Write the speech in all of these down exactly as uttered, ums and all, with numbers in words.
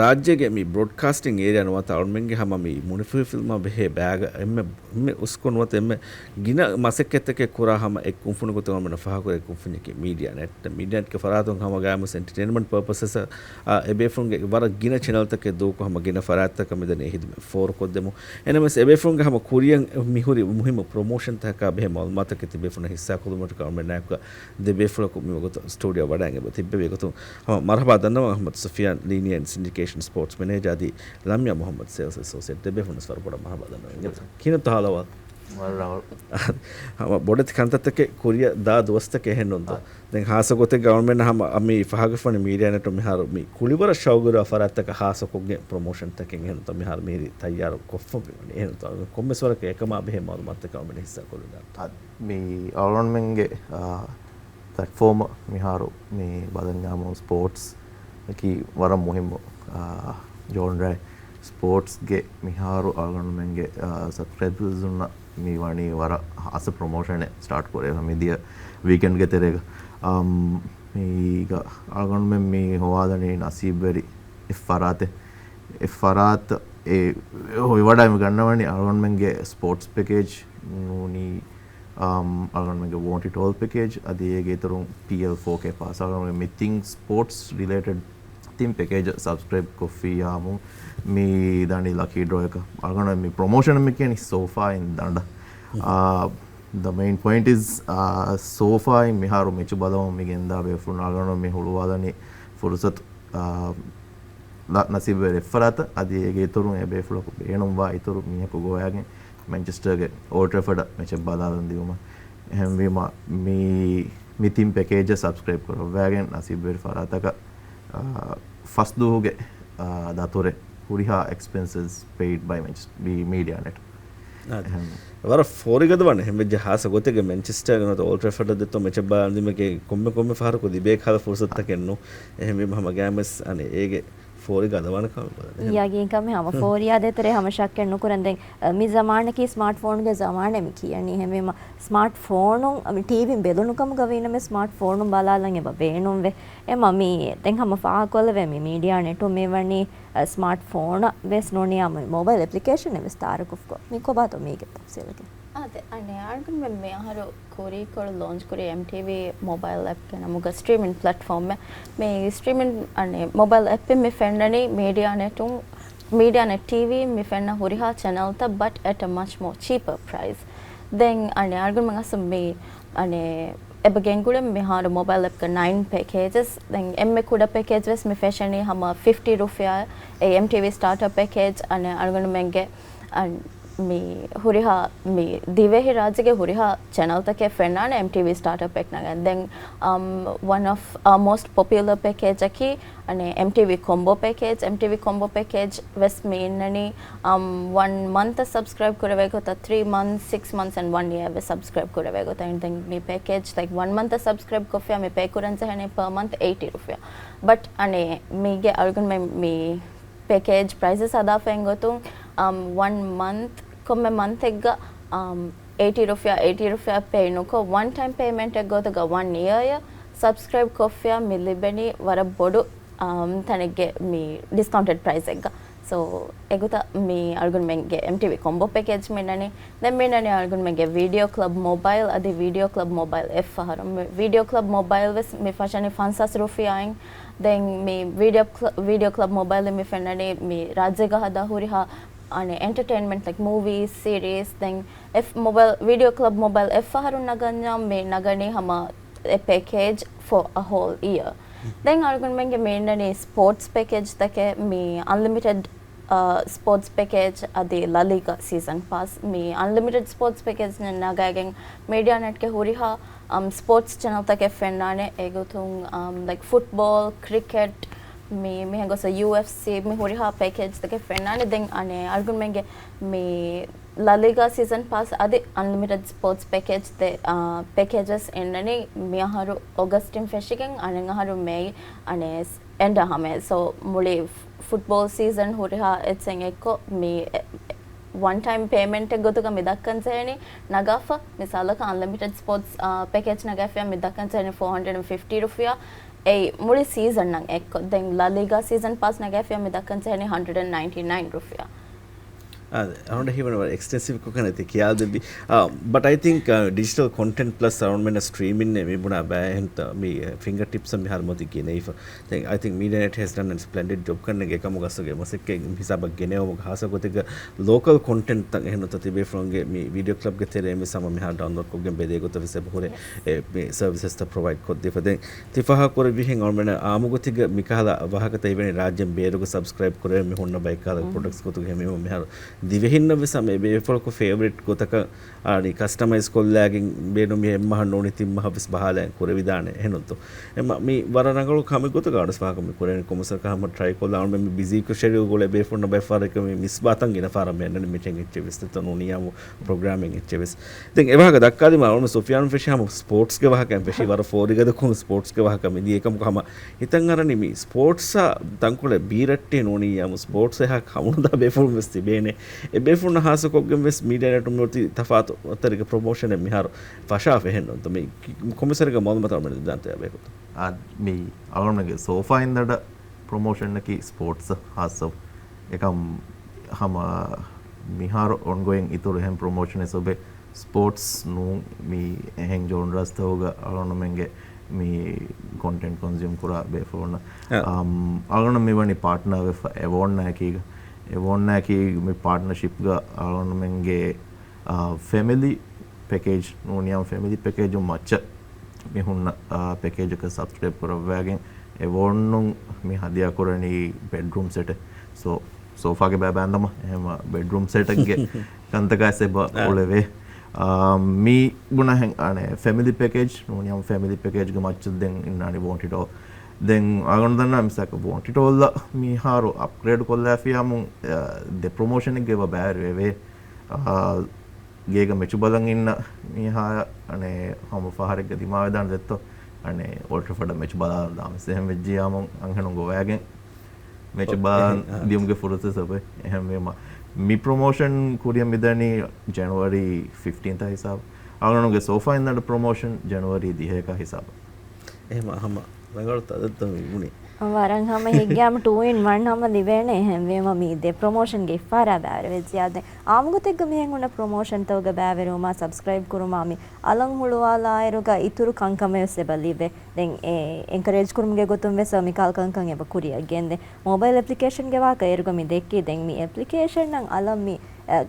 ރާއްޖޭގެ މި ބްރޯޑްކާސްޓިން އޭރިއާ ނުވަތަ އަޅުމެންގެ ހަމަ މި މުނިފުހިފިލްމާ ބެހޭ ބައިގަ އެންމެ، އެންމެ އުސްކޮށް ނުވަތަ އެންމެ ގިނަ މަސައްކަތްތަކެއް ކުރާ ހަމަ އެއް ކުންފުނި ގޮތުން އަޅުމެންނަށް ފާހަގަކުރޭ ކުންފުންޏަކީ މީޑިއާ ނެޓް. މީޑިއާ ނެޓްގެ ފަރާތުން ހަމަ ގާމުސް އެންޓަޓެއިންމަންޓް ޕަރޕަސަސް އަށް އެބޭފުޅުންގެ ވަރަށް ގިނަ ޗެނަލްތަކެއް ދޫކޮށް ހަމަ ގިނަ ފަރާތްތަކަށް މިދަނީ ހިދުމަތް ފޯރުކޮށްދެމުން. އެހެނަސް އެބޭފުޅުންގެ ހަމަ ކުރިއަށް މިހުރި މުހިއްމު ޕްރޮމޯޝަންތަކާ ބެހޭ މައުލޫމާތުތަކެއް ތިބޭފުޅުންނަށް ހިއްސާކޮށްލުމަށްޓަކާ އަޅުމެންނާއެކު ދެބޭފުޅަކު މިވަގުތު ސްޓޫޑިއޯ ވަޑައިގެން ތިއްބެވި ގޮތުން ހަމަ މަރުހަބާ ދަންނަވަން އަޙްމަދު ސުފިޔާން ލީނިއަން ސިންޑިކޭޝަން ސްޕޯޓްސް މެނޭޖާ އަދި ލަމްޔާ މުޙައްމަދު ސޭލްސް އެސޯސިއޭޓް ދެބޭފުޅުން ވަރަށް ބޮޑަށް މަރުހަބާ ދަންނަވަން. ކިހިނެއްތޯ ހާލު އަހްވާލު؟ ހަމަ ބޮޑެތި ކަންތައްތަކެއް ކުރިއަށް ދާ ދުވަސްތަކެއް އެހެންނުންތޯ؟ ދެން ހާއްސަ ގޮތެއްގަ އަޅުމެންނަށް ހަމަ މި ފާހަގަފަނި މީޑިއާ ނެޓް މިހާރު މި ކުޅިވަރަށް ޝައުގުވެރިވާ ފަރާތްތަކަށް ހާއްސަކޮށްގެން ޕްރޮމޯޝަންތަކެއް އެހެންނުންތޯ މިހާރު މިހިރީ ތައްޔާރު ކޮށްފަ މިވަނީ އެހެންނުންތޯ؟ ކޮންމެސް ވަރަކަށް އެކަމާ ބެހޭ މައުލޫމާތުތަކެއް އަޅުމެން ހިއްސާ ކޮށްލުން ދާންތޯ؟ މި އަޅުގަނޑުމެންގެ، އާ، ޕްލެޓްފޯމަށް މިހާރު މި ބަލަންޏާމު ސްޕޯޓްސް އަކީ ވަރަށް މުހިއްމު، އާ، ޖޯންރާ ސްޕޯޓްސްގެ މިހާރު އަޅުގަނޑުމެންގެ، އާ، ސަބްސްކްރައިބަރުންނަށް މި ވަނީ ވަރަށް ހާއްސަ ޕްރޮމޯޝަނެއް ސްޓާޓް ކުރެވިފަ މިދިޔަ ވީކެންޑްގެ ތެރޭގަ. އަމް، މީގަ އަޅުގަނޑުމެން މި ހޮވާލަނީ ނަސީބުވެރި އެއް ފަރާތެއް. އެއް ފަރާތް އެ ހޮވިވަޑައި މި ގަންނަވަނީ އަޅުގަނޑުމެންގެ ސްޕޯޓްސް ޕެކޭޖް ނޫނީ އަމް، އަޅުގަނޑުމެންގެ ވޯންޓް އިޓް އޯލް ޕެކޭޖް އަދި އޭގެ އިތުރުން ޕީއެލް ފޯ ކޭ ޕާސް އަޅުގަނޑުމެން މި ތިން ސްޕޯޓްސް ރިލޭޓެޑް ތިން ޕެކޭޖަށް ސަބްސްކްރައިބް ކޮށްފިއްޔާމު މި ދަނީ ލަކީ ޑްރޯއަކަށް. އަޅުގަނޑު މި ޕްރޮމޯޝަން މި ކިޔަނީ ސޯފާއިން ދަނޑަށް. އާ، ދަ މެއިން ޕޮއިންޓް އިޒް، އާ، ސޯފާއިން މިހާރު މެޗު ބަލަމުން މި ގެންދާ ބޭފުޅުން އަޅުގަނޑު މި ހުޅުވާލަނީ ފުރުސަތު، އާ، ލަ-، ނަސީބުވެރި އެއްފަރާތަށް އަދި އޭގެ އިތުރުން އެ ބޭފުޅަކު ބޭނުންވާ އިތުރު މީހަކު ގޮވައިގެން މެންޗެސްޓަރގެ އޯލްޑް ޓްރެފަޑަށް މެޗެއް ބަލާލަން ދިއުމަށް. އެހެންވީމަ މި، މި ތިން ޕެކޭޖަށް ސަބްސްކްރައިބް ކުރައްވައިގެން ނަސީބުވެރި ފަރާތަކަށް، އާ، ފަސް ދުވަހުގެ، އާ، ދަތުރެއް ހުރިހާ އެކްސްޕެންސަސް ޕެއިޑް ބައި މެންޗެސް-، މީ-، މީޑިއާ ނެޓް. އާ، އެހެން. ވަރަށް ފޯރިގަދަވާނެ އެހެންވެއްޖެ ހާއްސަ ގޮތެއްގެ މެންޗެސްޓަރގެ ނުވަތަ އޯލްޑް ޓްރެފަޑަށް ދެއްތޯ މެޗެއް ބަލާލަންދިމެގެ ކޮންމެ ކޮންމެ ފަހަރަކު ލިބޭ ކަހަލަ ފުރުސަތުތަކެއް ނޫން. އެހެންވީމަ ހަމަ ގާމެސް އަނެ އޭގެ ފޯރި ގަދަވާނެ ކަމަށް ބަލަން. ޔަގީންކަމެއް ހަމަ ފޯރިއާ ދޭތެރޭ ހަމަ ޝައްކެއް ނުކުރަން. ދެން، އަ، މި ޒަމާނަކީ ސްމާޓް ފޯންގެ ޒަމާނެއް މި ކިޔަނީ. އެހެންވީމަ ސްމާޓް ފޯނުން، އަ، މި ޓީވީން ބެލުނު ކަމުގަ ވީނަމަ ސްމާޓް ފޯނުން ބަލާލަން އެބަ ބޭނުންވޭ. އެމަ މި ދެން ހަމަ ފާހަގަކޮށްލެވޭ މި މީޑިއާ ނެޓުން މި ވަނީ، އަ، ސްމާޓް ފޯނަށް ވެސް ނޫނީ އަ، މި މޮބައިލް އެޕްލިކޭޝަނެއް ވެސް ތައާރަފް ކޮށް. މި ކޮބާތޯ މީގެ ތަފްސީލަކީ؟ އާދެ، އަނެއް އަޅުގަނޑުމެން މި އަހަރު ކުރީކޮޅު ލޯންޗް ކުރީ އެމްޓީވީ މޮބައިލް އެޕްގެ ނަމުގަ ސްޓްރީމިން ޕްލެޓްފޯމެއް. މި ސްޓްރީމިން އަނެއް މޮބައިލް އެޕްއިން މި ފެންނަނީ މީޑިއާ ނެޓުން، މީޑިއާ ނެޓް ޓީވީ މި ފެންނަ ހުރިހާ ޗެނަލްތައް but at a much more cheaper price. ދެން އަނެއް އަޅުގަނޑުމެން އަސްލު މި އަނެއް އެބަ ގެންގުޅެން މިހާރު މޮބައިލް އެޕްގެ ނައިން ޕެކޭޖަސް. ދެން އެންމެ ކުޑަ ޕެކޭޖް ވެސް މި ފެށެނީ ހަމަ ފިފްޓީ ރުފިޔާ. އެ އެމްޓީވީ ސްޓާޓަރ ޕެކޭޖް އަނެއް އަޅުގަނޑުމެންގެ އަން މި ހުރިހާ، މި ދިވެހި ރާއްޖޭގެ ހުރިހާ ޗެނަލްތަކެއް ފެންނާނެ އެމްޓީވީ ސްޓާޓަރ ޕެކް ނަގަން. ދެން، އަމް، ވަން އޮފް އާ މޯސްޓް ޕޮޕިއުލަރ ޕެކޭޖަކީ، އަނެއް، އެމްޓީވީ ކޮމްބޯ ޕެކޭޖް. އެމްޓީވީ ކޮމްބޯ ޕެކޭޖް ވެސް މި އިންނަނީ، އަމް، ވަން މަންތަށް ސަބްސްކްރައިބް ކުރެވޭ ގޮތަށް ތްރީ މަންތްސް، ސިކްސް މަންތްސް އެންޑް ވަން އިޔާ ވެސް ސަބްސްކްރައިބް ކުރެވޭ ގޮތަށް. ދެން މި ޕެކޭޖް، ލައިކް، ވަން މަންތަށް ސަބްސްކްރައިބް ކޮށްފިޔާ މި ޕޭ ކުރަން ޖެހެނީ ޕާ މަންތް އެއިޓީ ރުފިޔާ. ބަޓް އަނެއް މީގެ އަޅުގަނޑުމެން މި ޕެކޭޖް ޕްރައިސް ހަދާފައި ގޮތުން، އަމް، ވަން މަންތް، ކޮންމެ މަންތެއްގަ، އަމް، އެއިޓީ ރުފިޔާ، އެއިޓީ ރުފިޔާ ޕޭ ނުކޮށް، ވަން ޓައިމް ޕޭމެންޓެއް ގޮތުގަ ވަން އިޔަރ ސަބްސްކްރައިބް ކޮށްފިޔާ މި ލިބެނީ ވަރަށް ބޮޑު، އަމް، ތަނެއްގެ މި ޑިސްކައުންޓެޑް ޕްރައިސްއެއްގަ. ސޯ، އެގޮތަށް މި އަޅުގަނޑުމެންގެ އެމްޓީވީ ކޮމްބޯ ޕެކޭޖް މިންނަނީ. ދެން މިންނަނީ އަޅުގަނޑުމެންގެ ވީޑިއޯ ކްލަބް މޮބައިލް އަދި ވީޑިއޯ ކްލަބް މޮބައިލް އެއް ފަހަރު. މި ވީޑިއޯ ކްލަބް މޮބައިލް ވެސް މި ފަށަނީ ފަންސާސް ރުފިޔާއިން. ދެން މި ވީޑިއޯ ކްލަ-، ވީޑިއޯ ކްލަބް މޮބައިލް މި ފެންނަނީ މި ރާއްޖޭގަ ހަދާ ހުރިހާ އަނެއް އެންޓަޓެއިންމަންޓް ލައިކް މޫވީ، ސީރީސް، ދެން އެފް މޮބައިލް، ވީޑިއޯ ކްލަބް މޮބައިލް އެއް ފަހަރު ނަގަންޏާ މި ނަގަނީ ހަމަ އެ ޕެކޭޖް ފޯ އަ ހޯލް އިޔަރ. ދެން އަޅުގަނޑުމެންގެ މި އިންނަނީ ސްޕޯޓްސް ޕެކޭޖް ތަކެއް މި އަންލިމިޓެޑް އާ، ސްޕޯޓްސް ޕެކޭޖް އަދި ލަލީގާ ސީޒަން ޕާސް. މި އަންލިމިޓެޑް ސްޕޯޓްސް ޕެކޭޖް ނަގައިގެން މީޑިއާ ނެޓްގެ ހުރިހާ، އަމް، ސްޕޯޓްސް ޗެނަލްތަކެއް ފެންނާނެ. އެގޮތުން، އަމް، ލައިކް ފުޓްބޯލް، ކްރިކެޓް، މި، މިހެން ގޮސް ޔޫ އެފް ސީ މި ހުރިހާ ޕެކޭޖްތަކެއް ފެންނާނެ. ދެން އަނެއް އަޅުގަނޑުމެންގެ މި ލަލީގާ ސީޒަން ޕާސް އަދި އަންލިމިޓެޑް ސްޕޯޓްސް ޕެކޭޖް ދެ، އާ، ޕެކޭޖަސް އިންނަނީ މިއަހަރު އޮގަސްޓިން ފެށިގެން އަނެއް އަހަރު މޭ އަނެއް އެންޑަށް ހަމަޔަށް. ސޯ، މުޅި ފުޓްބޯލް ސީޒަން ހުރިހާ އެއްޗެއް އެއްކޮށް، މި ވަން ޓައިމް ޕޭމެންޓެއް ގޮތުގަ މި ދައްކަން ޖެހެނީ ނަގާފަ. މިސާލަކަށް އަންލިމިޓެޑް ސްޕޯޓްސް، އާ، ޕެކޭޖް ނަގާފިޔާ މި ދައްކަން ޖެހެނީ ފޯ ހަންޑްރެޑް އެންޑް ފިފްޓީ ރުފިޔާ. އެއީ މުޅި ސީޒަންއަށް އެއްކޮށް. ދެން ލަ ލީގާ ސީޒަން ޕާސް ނަގާފިއްޔާ މި ދައްކަން ޖެހެނީ ހަންޑްރެޑް އެންޑް ނައިންޓީ ނައިން ރުފިޔާ. އާ، އަޅުގަނޑަށް ހީވަނީ ވަރަށް އެކްސްޓެންސިވްކޮށް ކަންތައް ކިޔާލަދެއްވި. އާ، ބަޓް އައި ތިންކް، އާ، ޑިޖިޓަލް ކޮންޓެންޓް ޕްލަސް އަޅުގަނޑުމެންނަށް ސްޓްރީމިން މި ބުނާ ބައެއް ހެންތަ މި ފިންގަރ ޓިޕްސް މިހާރު މޮދި ގެނެވިފަ. ދެން އައި ތިންކް މީޑިއާ ނެޓް ހެސް ޑަން އެ ސްޕްލެންޑިޑް ޖޮބް ކަންނޭނގެ އެކަމުގަ އަސްލުގެ މަސައްކަތް ހިސާބަށް ގެނެވުމުގަ ހާއްސަ ގޮތެއްގަ ލޯކަލް ކޮންޓެންޓްތައް އެހެން ނުތަ ތިބޭފުޅުންގެ މި ވީޑިއޯ ކްލަބްގެ ތެރޭ މިސް ހަމަ މިހާރު ޑައުންލޯޑްކޮށްގެން ބެލޭ ގޮތަށް ވެސް އެބަހުރޭ އެ މި ސަރވިސަސްތައް ޕްރޮވައިޑް ކޮށްދީފަ. ދެން ތި ފާހަގަކުރެއްވިހެން އަޅުމެން އާމުގޮތެއްގަ މިކަހަލަ ވާހަކަ ތެއްވެނީ ރާއްޖޭން ބޭރުގަ ސަބްސްކްރައިބް ކުރެވެން މި ހުންނަ ބައެއް ކަހަލަ ޕްރޮޑަކްޓްސް ގޮތުގަ ހެމީމަ މިހާރު ދިވެހިންނަށް ވެސް ހަމަ އެ ބޭފުޅަކު ފޭވަރިޓް ގޮތަކަށް އަނި ކަސްޓަމައިޒް ކޮށްލާގެން ބޭނުމީ އެއްމަހަށް ނޫނީ ތިން މަހަށް ވެސް ބަހާލައިގެން ކުރެވިދާނެ އެހެންތޯ. އެމަ މި ވަރަށް ރަނގަޅު ކަމެއް ގޮތަކަށް އަޑުސް ފާހަގަ މި ކުރެވެނީ ކޮމަސަކަ ހަމަ ޓްރައި ކޮށްލާ އަޅުމެން މި ބިޒީ ޝެޑިއުލް ގުޅޭ ބޭފުޅުންނަށް ބައެއް ފަހަރަކަށް މި މިސް ބާތަން ގިނަ ފަހަރަށް މި އަންނަނީ މީޓިން އެއްޗެއް ވެސް ނެތްތޯ ނޫނިއްޔާމު ޕްރޮގްރާމެއް އެއްޗެއް ވެސް. ދެން އެވާހަކަ ދައްކާލީމަ އަޅުމެން ސުފިޔާނު ފެށި ހަމަ ސްޕޯޓްސްގެ ވާހަކައިން ފެށި ވަރަށް ފޯރިގަދަކޮށް ސްޕޯޓްސްގެ ވާހަކަ މިދިޔަ އެކަމަކު ހަމަ ހިތަށް އަރަނީ މި ސްޕޯޓްސްއާ ތަންކޮޅެއް ބީރައްޓޭ ނޫނިއްޔާމު ސްޕޯޓްސް އެހާ ކަމުނުދާ ބޭފުޅުން ވެސް ތިބޭނެ. އެ ބޭފުޅުންނަށް ހާއްސަކޮށްގެން ވެސް މީޑިއާ ނެޓުން މިއޮތީ ތަފާތު ތަރިގެ ޕްރޮމޯޝަނެއް މިހާރު ފަށާފަ އެހެން ނޫންތަ؟ މި ކޮމިސަރގެ މައުލޫމާތު އަޅުމެން ދާންތަ ބޭކުތު. އާ، މި އަޅުގަނޑުގެ ސޯފާ އިންދަޑަ ޕްރޮމޯޝަންއަކީ ސްޕޯޓްސް ހާއްސަ އެކަމް ހަމަ މިހާރު އޮންގޯއިން އިތުރު އެހެން ޕްރޮމޯޝަނެއް ސޮބެ ސްޕޯޓްސް ނޫން މި އެހެން ޖޯންރާސްތަކުގަ އަޅުގަނޑުމެންގެ މި ކޮންޓެންޓް ކޮންޒިއުމް ކުރާ ބޭފުޅުންނަށް. އަ. އަމް، އަޅުގަނޑު މި ވަނީ ޕާޓްނާ ވެފަ އެވޯންނާއެކީގަ. އެވޯންނާއެކީ މި ޕާޓްނަޝިޕްގަ އަޅުގަނޑުމެންގެ، އަ، ފެމިލީ ޕެކޭޖް ނޫނިއްޔާމު ފެމިލީ ޕެކޭޖުން މައްޗަށް މި ހުންނަ، އާ، ޕެކޭޖަކަށް ސަބްސްކްރައިބް ކުރައްވާގެން އެވޯންނުން މި ހަދިޔާ ކުރަނީ ބެޑްރޫމް ސެޓެއް. ސޯ، ސޯފާގެ ބައި ބާންދަމަ އެހެމަ ބެޑްރޫމް ސެޓެއްގެ ކަންތަކާސް އެބަ އާ. އުޅެވޭ. އާ، މި ބުނަހެން އަނެ ފެމިލީ ޕެކޭޖް ނޫނިއްޔާމު ފެމިލީ ޕެކޭޖްގެ މައްޗަށް ދެން އިންނާނީ ވޯންޓިޑޯ. ދެން އަޅުގަނޑު ދަންނަ މިސާކަށް ވޯންޓިޑޯލަށް މިހާރު އަޕްގްރޭޑް ކޮށްލާފިޔާމު، އާ، ދެ ޕްރޮމޯޝަނެއްގެ އެބަ ބައިވެރިވެވޭ. އާ، ގޭގަ މެޗު ބަލަން އިންނަ މީހާ އަނެ ހަމަ ފަހަރެއްގަ ދިމާވެދާނެ ދެއްތޯ. އަނެ އޯލްޑް ޓްރެފޯޑަށް މެޗު ބަލާލަން ދާން ވެސް އެހެން ވެއްޖިއްޔާމު އަންހެނުން ގޮވައިގެން މެޗު ބަލަން އެހެން، އާ. ދިޔުމުގެ ފުރުސަތު ސޮބެ. އެހެންވީމަ މި ޕްރޮމޯޝަން ކުރިއަށް މިދަނީ ޖެނުއަރީ ފިފްޓީންތަށް ހިސާބު. އަޅުގަނޑުގެ ސޯފާ އިންދަޑަ ޕްރޮމޯޝަން ޖެނުއަރީ ދިހައެކަށް ހިސާބު. އެހެމަ ހަމަ ރަނގަޅު ތަދަށްތަ މި ބުނީ. ވަރަށް ހަމަ ހެއްގެއާމު ޓޫ އިން ވަން ހަމަ ލިބޭނެ. އެހެންވީމަ މި ދެ ޕްރޮމޯޝަންގެ އިއްފާރާ ބައިވެރިވެއްޖިއްޔާ ދެން އާމުގޮތެއްގަ މިހެން ހުންނަ ޕްރޮމޯޝަންތަކުގެ ބައިވެރިވުމާ ސަބްސްކްރައިބް ކުރުމާ މި އަލަށް ހުޅުވާލާއިރުގަ އިތުރު ކަންކަމެއް ވެސް އެބަ ލިބޭ. ދެން އެ އެންކަރޭޖް ކުރުމުގެ ގޮތުން ވެސް މިކަހަލަ ކަންކަން އެބަ ކުރިއަށް ގެންދޭ. މޯބައިލް އެޕްލިކޭޝަންގެ ވާހަކަ އޭރުގަ މި ދެއްކީ. ދެން މި އެޕްލިކޭޝަންއަށް އަލަށް މި، އެ،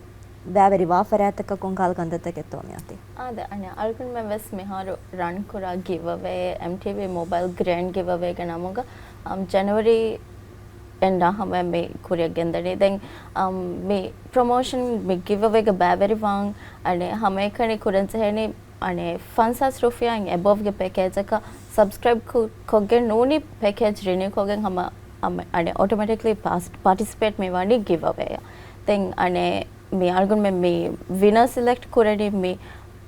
ބައިވެރިވާ ފަރާތްތަކަށް ކޮންކަހަލަ ކަންތައްތަކެއްތޯ މިއޮތީ؟ އާދެ، އަނެއް އަޅުގަނޑުމެން ވެސް މިހާރު ރަން ކުރާ ގިވްއަވޭ، އެމްޓީވީ މޮބައިލް ގްރޭންޑް ގިވްއަވޭގެ ނަމުގަ، އަމް، ޖެނުއަރީ އެންޑާ ހަމަ މި ކުރިއަށް ގެންދަނީ. ދެން، އަމް، މި ޕްރޮމޯޝަން މި ގިވްއަވޭގަ ބައިވެރިވާން އަނެއް ހަމައެކަނި ކުރަން ޖެހެނީ އަނެއް ފަންސާސް ރުފިޔާއިން އެބަވްގެ ޕެކޭޖަކަށް ސަބްސްކްރައިބް ކު-، ކޮށްގެން ނޫނީ ޕެކޭޖް ރިނިއު ކޮށްގެން ހަމަ، އަމް، އަނެއް އޮޓޮމެޓިކްލީ ޕާސް-، ޕާޓިސިޕޭޓް މި ވަނީ ގިވްއަވޭއަށް. ދެން އަނެއް މި އަޅުގަނޑުމެން މި ވިނަރ ސިލެކްޓް ކުރަނީ މި،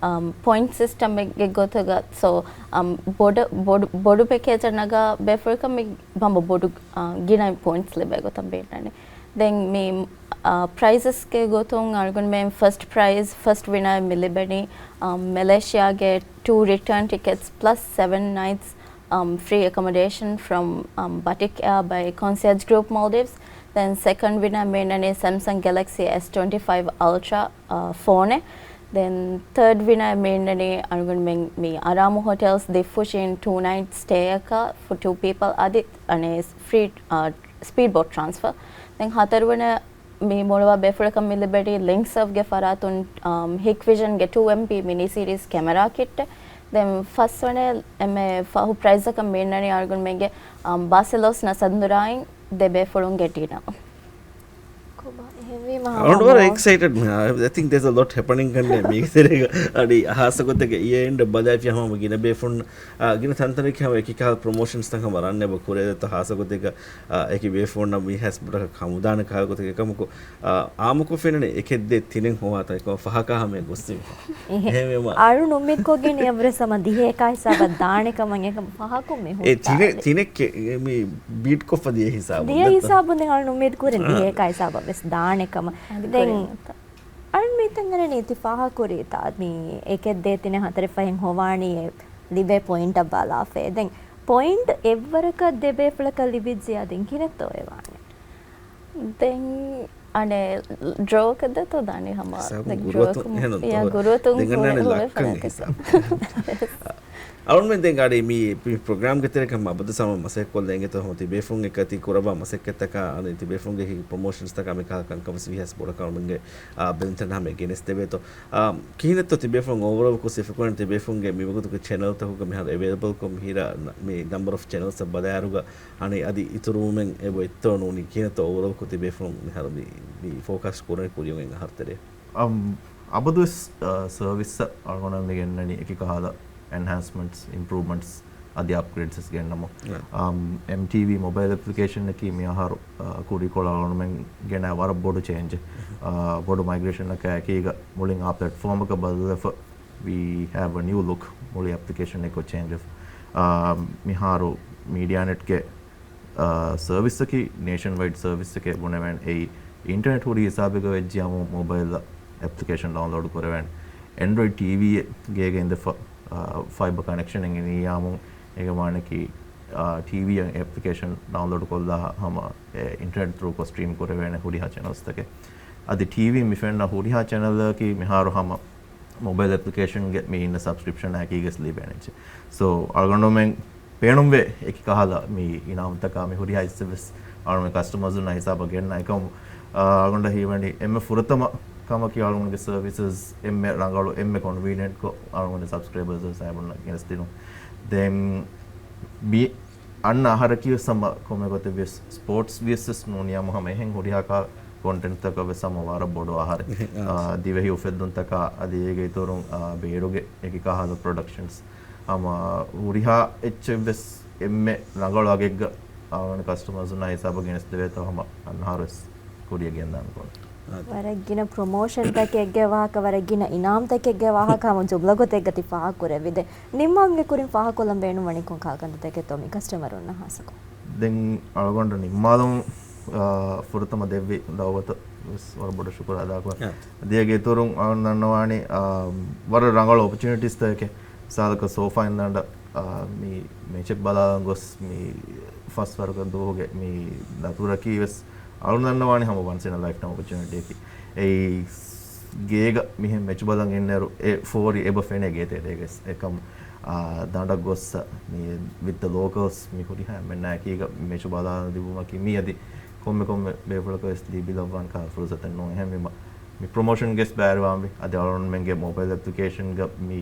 އަމް، ޕޮއިންޓް ސިސްޓަމެއްގެ ގޮތުގަ. ސޯ، އަމް، ބޮޑު، ބޮޑު، ބޮޑު ޕެކޭޖަށް ނަގާ ބޭފުޅަކަށް މި ހަމަ ބޮޑު، އާ، ގިނައިން ޕޮއިންޓްސް ލިބޭ ގޮތަށް ބޭނުންނާނެ. ދެން މި، އާ، ޕްރައިޒަސްގެ ގޮތުން އަޅުގަނޑުމެން ފަސްޓް ޕްރައިޒް، ފަސްޓް ވިނަރ މި ލިބެނީ، އާ، މެލޭޝިޔާގެ ޓޫ ރިޓާން ޓިކެޓްސް ޕްލަސް ސެވެން ނައިޓްސް އަމް، ފްރީ އެކޮމޮޑޭޝަން ފްރޮމް، އަމް، ބަޓިކް އެއާ ބައި ކޮންސިއަޖް ގްރޫޕް މޯލްޑިވްސް. ދެން ސެކަންޑް ވިނަރ މި އިންނަނީ ސެމްސަން ގެލެކްސީ އެސް ޓްވެންޓީ ފައިވް އަލްޓްރާ، އަ، ފޯނެއް. ދެން ތާޑް ވިނަރ މި އިންނަނީ އަޅުގަނޑުމެން މި އަރާމު ހޮޓެލްސް ދިއްފުށީން ޓޫ ނައިޓް ސްޓޭއަކަށް ފޮ ޓޫ ޕީޕަލް އަދި އަނެއް ފްރީ، އަ، ސްޕީޑް ބޯޓް ޓްރާންސްފަރ. ދެން ހަތަރު ވަނަ މި މޮޅުވާ ބޭފުޅަކަށް މި ލިބެނީ ލިންކްސްއެފްގެ ފަރާތުން، އަމް، ހިކްވިޝަންގެ ޓޫ އެމްޕީ މިނީ ސީރީސް ކެމެރާ ކިޓް. ދެން ފަސް ވަނަ އެންމެ ފަހު ޕްރައިޒަކަށް މި އިންނަނީ އަޅުގަނޑުމެންގެ، އަމް، ބާސެލޯސް ނަސަންދުރާއިން ދެ ބޭފުޅުންގެ ޑިނަރ. ކޮބާ އެހެންވީމަ ހަމަ އަޅުގަނޑު ވަރަށް މޯ- އެކްސައިޓެޑް. I think there's a lot happening ކަންނޭ މީގެ ތެރޭގަ. އަދި ހާއްސަ ގޮތެއްގަ އިޔަރ އެންޑް ބަލާފިޔާ ހަމަ ގިނަ ބޭފުޅުން، އާ، ގިނަ ތަންތަނަކީ ހަމަ އެކި ކަހަލަ ޕްރޮމޯޝަންސްތައް ހަމަ ރަން އެބަ ކުރޭ ދެއްތޯ ހާއްސަ ގޮތެއްގަ، އާ، އެކި ބޭފުޅުންނަށް މި ހަސް ބުޑަކަށް ހަމުދާނެ ކަހަލަ ގޮތެއް އެކަމަކު، އާ، އާމުކޮށް ފެންނަނީ އެކެއް ދޭއް ތިނެއް ހޮވާތަން އެކަމަ ފަހަކާ ހަމަ އެ ގޮއްސި. އެހެންވީމަ އަޅުން އުއްމީދު ކޮށްގެން އެވަރެ ސަމަ ދިހައެކާ ހިސާބަށް ދާނެ ކަމަށް އެކަމަ ފަހަކުން މި އެ ތިނެއް، ހުއްޓާލި. ތިނެއް ކެ-، މި ބީޓް ކޮށްފަ ދިޔަ ހިސާބު ދިޔަ ދެއްތޯ؟ ހިސާބުން ދެން އަޅުން އުއްމީދު ކުރިން އާ. ދިހައެކާ ހިސާބަށް ވެސް ދާނެ ކަމަށް. އަދި ދެން ކުރިން އަޅުން މިތަން އަރަނީ ތި ފާހަ ކުރީތާ؟ މި އެކެއް ދޭ ތިނެއް ހަތަރެއް ފަހެއް ހޮވާނީ އެ ލިބޭ ޕޮއިންޓަށް ބަލާފަ. ދެން ޕޮއިންޓް އެއްވަރަކަށް ދެބޭފުޅަކަށް ލިބިއްޖެ އަދި ކިހިނެއްތޯ އެ ވާނެ؟ ދެން އަނެއް ޑްރޯކަށް ދޭތޯ ދާނީ ހަމަ ހިސާބު ދެން ގުރުއަތުން ޑްރޯކަށް އެހެން ޔާ، ގުރުއަތުން ދެން ހުރެ، އަންނާނެ ހުރެ ލައްކަން ފަރާތެއް. ހިސާބު. އަޅުމެން ދެން ގާޑި މި، މި ޕްރޮގްރާމްގެ ތެރެކަމަށް އަބަދު ސަމަ މަސައްކަތް ކޮށްލަ އިނގޭތޯ ހަމަ ތިބޭފުޅުން އެކަތި ކުރައްވާ މަސައްކަތްތަކާ އަނެއް ތިބޭފުޅުންގެ ހި ޕްރޮމޯޝަންސްތަކާ މި ކަހަލަ ކަންކަން ވެސް ވީހާވެސް ބޮޑަކަށް އަޅުމެންގެ، އާ، ބެލުންތައް ހަމަ ގެނެސްދެވޭތޯ. އާ، ކިހިނެއްތޯ ތިބޭފުޅުން އޯވަރޯލް ކޮށް ސިފަކުރަން ތިބޭފުޅުންގެ މިވަގުތުގެ ޗެނަލްތަކުގަ މިހާރު އެވޭލަބަލްކޮށް މިހިރަ މި ނަމްބަރ އޮފް ޗެނަލްސް ބަލާއިރުގަ އަނެއް އަދި އިތުރުވުމެއް އެބައޮތްތޯ ނޫނީ ކިހިނެއްތޯ އޯވަރޯލްކޮށް ތިބޭފުޅުން މިހާރު މި، މި ފޯކަސް ކުރަނީ ކުރިޔަށް އަހަރު ތެރޭ؟ އަމް، އަބަދުވެސް، އަ، ސަރވިސްއަށް އަޅުގަނޑު މި ގެންނަނީ އެކި ކަހަލަ އެންހާންސްމަންޓްސް، އިމްޕްރޫވްމަންޓްސް އަދި އަޕްގްރޭޑްސް ގެންނަމު. އަމް، އެމްޓީވީ މޮބައިލް އެޕްލިކޭޝަންއަކީ މިއަހަރު، އަ، ކުރީކޮޅު އަޅުގަނޑުމެން ގެނައި ވަރަށް ބޮޑު ޗޭންޖެއް. އަ، ބޮޑު މައިގްރޭޝަންއަކާ އެކީގަ މުޅިން އާ ޕްލެޓްފޯމަކަށް ބަދަލުވެފަ. We have a new look. މުޅި އެޕްލިކޭޝަން އެއްކޮށް ޗޭންޖް ވެފަ. އާ، މިހާރު މީޑިއާނެޓްގެ، އާ، ސަރވިސްއަކީ ނޭޝަން ވައިޑް ސަރވިސްއެކޭ ބުނެވޭނެ. އެއީ އިންޓަރނެޓް ހުރި ހިސާބެއްގަ ވެއްޖިއްޔާމު މޮބައިލްއަށް އެޕްލިކޭޝަން ޑައުންލޯޑް ކުރެވޭނެ. އެންޑްރޮއިޑް ޓީވީއެއް ގޭގަ އިނދެފަ، އާ، ފައިބަ ކަނެކްޝަނެއް ގެނައިޔާމު އޭގެ މާނައަކީ، އާ، ޓީވީއަށް އެޕްލިކޭޝަން ޑައުންލޯޑް ކޮށްލާ ހަމަ އެ އިންޓަރނެޓް ތްރޫކޮށް ސްޓްރީމް ކުރެވޭނެ ހުރިހާ ޗެނަލްސްތަކެއް. އަދި ޓީވީ މި ފެންނަ ހުރިހާ ޗެނަލްއަކީ މިހާރު ހަމަ މޮބައިލް އެޕްލިކޭޝަންގެ މި އިންނަ ސަބްސްކްރިޕްޝަނާ އެކީގަސް ލިބޭނެ. ސޯ، އަޅުގަނޑުމެން ބޭނުންވޭ އެކި ކަހަލަ މި އިނާމްތަކާ މި ހުރިހާ އިސްވެސް އަޅުގަނޑު ކަސްޓަމަރސުންނާ ހިސާބަށް ގެންނަ އެކަމު، އަޅުގަނޑަށް ހީވަނީ އެންމެ ފުރަތަމަ ކަމަކީ އަޅުގަނޑުގެ ސަރވިސަސް އެންމެ ރަނގަޅު، އެންމެ ކޮންވީނިއެންޓްކޮށް އަޅުގަނޑު ސަބްސްކްރައިބަރސް ސައިބުންނަށް ގެނެސްދިނުން. ދެން މި އަންނަ އަހަރަކީ ވެސް ހަމަ ކޮންމެ ގޮތެއް ވިޔަސް ސްޕޯޓްސް ވިޔަސް ވެސް ނޫނިއްޔާމު ހަމަ އެހެން ހުރިހާ ކާ ކޮންޓެންޓްތަކަށް ވެސް ހަމަ ވަރަށް ބޮޑު އަހަރެއް. އާ، ދިވެހި އުފެއްދުންތަކާ އަދި އޭގެ އިތުރުން، އާ، ބޭރުގެ އެކި ކަހަލަ ޕްރޮޑަކްޝަންސް ހަމަ ހުރިހާ އެއްޗެއް ވެސް އެންމެ ރަނގަޅު އަގެއްގަ އަޅުގަނޑު ކަސްޓަމަރސުންނާ ހިސާބަށް ގެނެސްދެވޭތޯ ހަމަ އަންނަ އަހަރު ވެސް ކުރިޔަށް ގެންދާނެ ކޮން. ވަރަށް ގިނަ ޕްރޮމޯޝަންތަކެއްގެ ވާހަކަ، ވަރަށް ގިނަ އިނާމްތަކެއްގެ ވާހަކަ ހަމަ ޖުމްލަ ގޮތެއްގަ ތި ފާހަގަ ކުރެއްވި. ދެން ނިންމާލުމުގެ ކުރިން ފާހަގަކޮށްލަން ބޭނުންވަނީ ކޮން ކަހަލަ ކަންތައްތަކެއްތޯ މި ކަސްޓަމަރުންނާ ހާއްސަކޮށް؟ ދެން އަޅުގަނޑަށް ނިންމާލުމުން، އާ، ފުރަތަމަ ދެއްވި ދައުވަތަށް ވެސް ވަރަށް ބޮޑަށް ޝުކުރު އަދާކުރަން. އާ. އަދި އޭގެ އިތުރުން އަޅުގަނޑު ދަންނަވާނީ، އާ، ވަރަށް ރަނގަޅު އޮޕޮޗުނިޓީސްތަކެއް. މިސާލަކަށް ސޯފާ އިންނަން، އާ، މި މެޗެއް ބަލާލަން ގޮސް މި ފަސް ވަރަކަށް ދުވަހުގެ މި ދަތުރަކީ ވެސް އަޅުގަނޑު ދަންނަވާނީ ހަމަ ވަންސް އިން އަ ލައިފް ޓައިމް އޮޕޮޗުނިޓީއަކީ. އެއީ ގޭގަ މިހެން މެޗު ބަލަން އިންނައިރު އެ ފޯރި އެބަ ފެނޭ ގޭތެރޭގަސް އެކަމް، އާ، ދަނޑަށް ގޮއްސަ މި ވިތް ދަ ލޯކަލްސް މި ހުރިހާ އެންމެންނާ އެކީގަ މެޗު ބަލާލަން ލިބުމަކީ މިއަދި ކޮންމެ ކޮންމެ ބޭފުޅަކަށް ވެސް ލިބިލައްވާން ކަހަލަ ފުރުސަތެއް ނޫން. އެހެންވީމަ މި ޕްރޮމޯޝަންގެސް ބައިވެރިވާންވީ. އަދި އަޅުގަނޑުމެންގެ މޮބައިލް އެޕްލިކޭޝަންގަ މި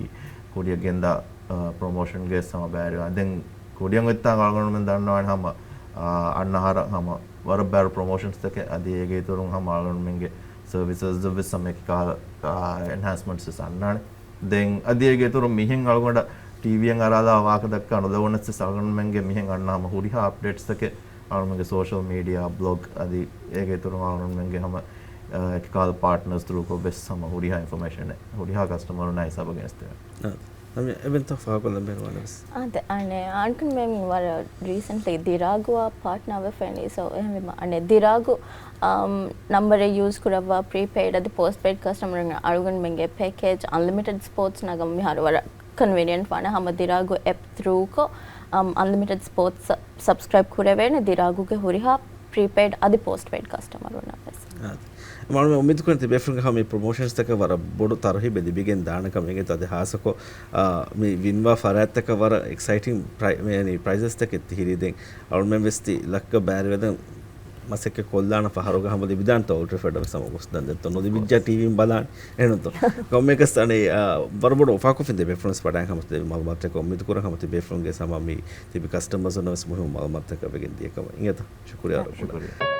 ކުރިއަށް ގެންދާ، އާ، ޕްރޮމޯޝަންގެސް ހަމަ ބައިވެރިވާން. ދެން ކުރިއަށް އޮތްތާނގަ އަޅުގަނޑުމެން ދަންނަވާނެ ހަމަ، އާ، އަންނަ އަހަރަށް ހަމަ ވަރަށް ބާރު ޕްރޮމޯޝަންސްތަކެއް އަދި އޭގެ އިތުރުން ހަމަ އަޅުގަނޑުމެންގެ ސަރވިސަސް ވެސް ހަމަ އެކި ކަހަލަ، އާ، އެންހާންސްމަންޓްސް ވެސް އަންނާނެ. ދެން އަދި އޭގެ އިތުރުން މިހެން އަޅުގަނޑަށް ޓީވީއެއް އަރާލާ ވާހަކަ ދައްކާ ނުލެވުނަސް ވެސް އަޅުގަނޑުމެންގެ މިހެން އަންނަ ހަމަ ހުރިހާ އަޕްޑޭޓްސްތަކެއް އަޅުގަނޑުމެންގެ ސޯޝަލް މީޑިއާ، ބްލޮގް އަދި އޭގެ އިތުރުން އަޅުގަނޑުމެންގެ ހަމަ، އާ، އެކި ކަހަލަ ޕާޓްނަރސް ތުރޫކޮށް ވެސް ހަމަ ހުރިހާ އިންފޮމޭޝަނެއް ހުރިހާ ކަސްޓަމަރުންނާ ހިސާބަށް ގެނެސްދެވޭނެ. އާ. އަމި އެބެންތޯ ފާހަގަކޮށްލަން ބޭނުންވާނެ ވެސް. އާދެ، އަނެއް، އަންކަން މެ ވަރަށް ރީސެންޓްލީ ދިރާގުއާ ޕާޓްނާ ވެފައިނީ. ސޯ، އެހެންވީމަ، އަނެއް، ދިރާގު، އަމް، ނަމްބަރެއް ޔޫޒް ކުރައްވާ ޕްރީޕެއިޑް އަދި ޕޯސްޓްޕެއިޑް ކަސްޓަމަރުން އަޅުގަނޑުމެންގެ ޕެކޭޖް އަންލިމިޓެޑް ސްޕޯޓްސް ނަގަމު މިހާރު ވަރަށް ކޮންވީނިއެންޓް ވާނެ. ހަމަ ދިރާގު އެޕް ތްރޫކޮށް، އަމް، އަންލިމިޓެޑް ސްޕޯޓްސް ސަބްސްކްރައިބް ކުރެވޭނެ ދިރާގުގެ ހުރިހާ ޕްރީޕެއިޑް އަދި ޕޯސްޓްޕެއިޑް ކަސްޓަމަރުންނަށް ވެސް. އާދެ. މަންމަ އުއްމީދުކުރަން ތިބޭފުޅުންގެ ހަމަ މި ޕްރޮމޯޝަންސްތަކަށް ވަރަށް ބޮޑު ތަރުހީބެއް ލިބިގެން ދާނެ ކަމަށް އިނގޭތޯ. އަދި ހާއްސަކޮށް، އާ، މި ވިންވާ ފަރާތްތަކަށް ވަރަށް އެކްސައިޓިން ޕްރައި-، މި، މި ޕްރައިޒަސްތަކެއް ތިހިރީ ދެން އަޅުމެން ވެސް ތި ލައްކަ ބައިވެރިވެދެން މަސައްކަތް ކޮށްލާނަ ފަހަރުގަ ހަމަ ލިބިދާނެތޯ އޯލްޑް ޓްރެފޯޑަށް ވެސް ހަމަ ގޮސްދާން ދެންތޯ ނުލިބިއްޖާ ޓީވީން ބަލާން އެހެންތޯ. ކޮންމެއަކަސް އަނެއް، އާ، ވަރަށް ބޮޑު އުފާކޮށްފިން ތިބޭފުޅުން ވެސް ވަޑައިގެން ހަމަ ތިބޭ މައުލޫމާތުތަކަށް އުއްމީދުކުރަން ހަމަ ތިބޭފުޅުންގެ ހަމަ މި ތިބި ކަސްޓަމަރސުންނަށް ވެސް މުހިއްމު މައުލޫމާތުތަކެއް ވެގެން ދިޔަ ކަމަށް. އިނގޭތަ؟ ޝުކުރިއްޔާ. ޝުކުރިއްޔާ.